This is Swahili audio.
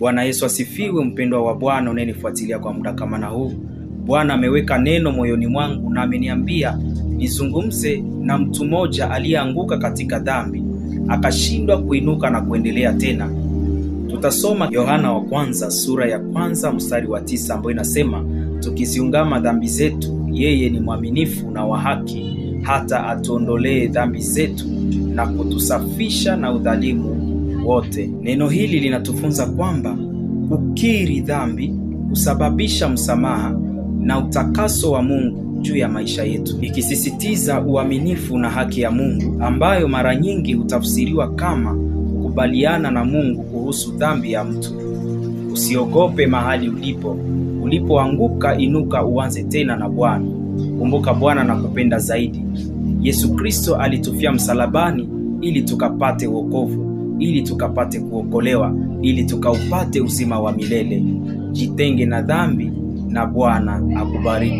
Bwana Yesu asifiwe. Mpendwa wa Bwana unayenifuatilia kwa muda kama na huu, Bwana ameweka neno moyoni mwangu na ameniambia nizungumze na mtu mmoja aliyeanguka katika dhambi akashindwa kuinuka na kuendelea tena. Tutasoma Yohana wa kwanza sura ya kwanza mstari wa 9 ambayo inasema, tukiziungama dhambi zetu, yeye ni mwaminifu na wa haki hata atuondolee dhambi zetu na kutusafisha na udhalimu wote. Neno hili linatufunza kwamba kukiri dhambi husababisha msamaha na utakaso wa Mungu juu ya maisha yetu, ikisisitiza uaminifu na haki ya Mungu ambayo mara nyingi hutafsiriwa kama kukubaliana na Mungu kuhusu dhambi ya mtu. Usiogope mahali ulipo. Ulipoanguka, inuka uanze tena na Bwana. Kumbuka Bwana anakupenda zaidi. Yesu Kristo alitufia msalabani ili tukapate wokovu, ili tukapate kuokolewa, ili tukaupate uzima wa milele. Jitenge na dhambi na Bwana akubariki.